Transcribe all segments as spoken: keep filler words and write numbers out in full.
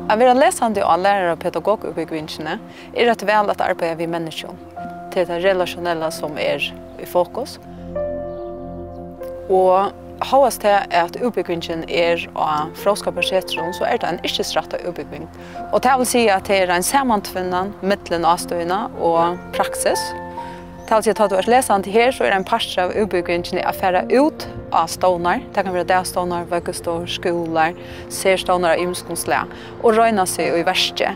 At vera lesandi á lærara- og pedagogútbúgvingini er eitt val at arbeiða við menniskjum. Tað er tað relationella, sum er í fokus. Og hóast tað, at útbúgvingin er á Fróðskaparsetrinum, so er tað ein yrkisrættað útbúgving. Og tað vil siga, at tað er ein samantvinnan millum ástøðina og praksis. Tað vil siga, tá tú ert lesandi her, so er ein partur av útbúgvingini at fara út á stovnar. Tað kann vera dagstovnar, vøggustovur, skúlar, serstovnar av ymiskum slag, og royna seg í verki.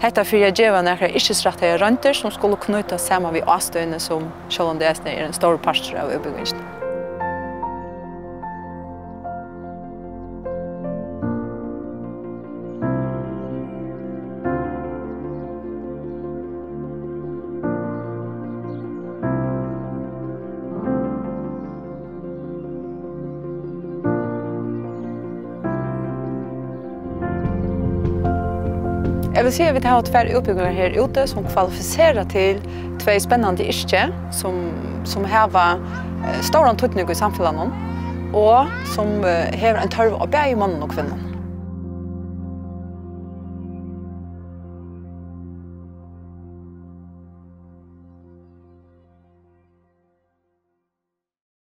Hetta fyri at geva nakrar yrkisrættaðar royndir, sum skulu knýtast saman við ástøðini, sum sjálvandi eisini er ein stórur partur av útbúgvingini. Eg vil siga, at vit hava tvær útbúgvingar her úti, sum kvalifisera til tvey spennandi yrki, sum, sum hava, eh, stóran týdning í samfelagnum, og sum, eh, hevur ein tørv á bæði monnum og kvinnum.